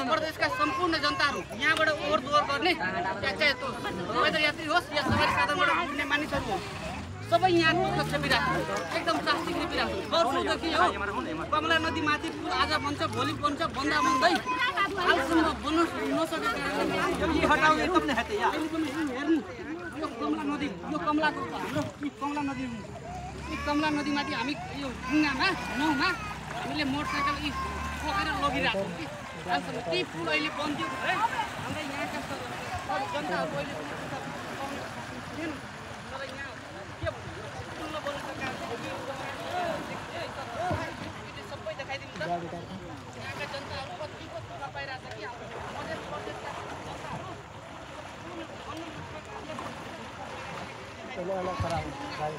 प्रदेशका सम्पूर्ण जनताहरू यहाँबाट ओहोर दोहोर गर्ने चाहे त्यो पैदल यात्री होस् या सवारी साधनबाट हिँड्ने मानिसहरू होस् सबै यहाँ दुःख छेपिरहेको एकदम प्लास्टिक रिपिरहेको वर्षौँदेखि हो कमला नदीमाथि पुल आज बन्छ भोलि बन्छ बन्दा बन्दै हालसम्म बन्न नसकेको यो कमला नदी यो कमलाको हाम्रो कमला नदी यी कमला नदीमाथि हामी यो ढुङ्गामा नाउँमा हामीले मोटरसाइकल यी बोकेर लगिरहेको कि हालसम्म त्यही पुल अहिले बन्दियो भए हाम्रो यहाँका जनताहरू अहिले थिएन तर यहाँ के पुल नबन्नु सबै देखाइदिनु त यहाँका जनताहरू कतिको दुःख पाइरहेछ कि हाम्रो मधेस प्रदेशका जनताहरू अलग खराब गाड़ी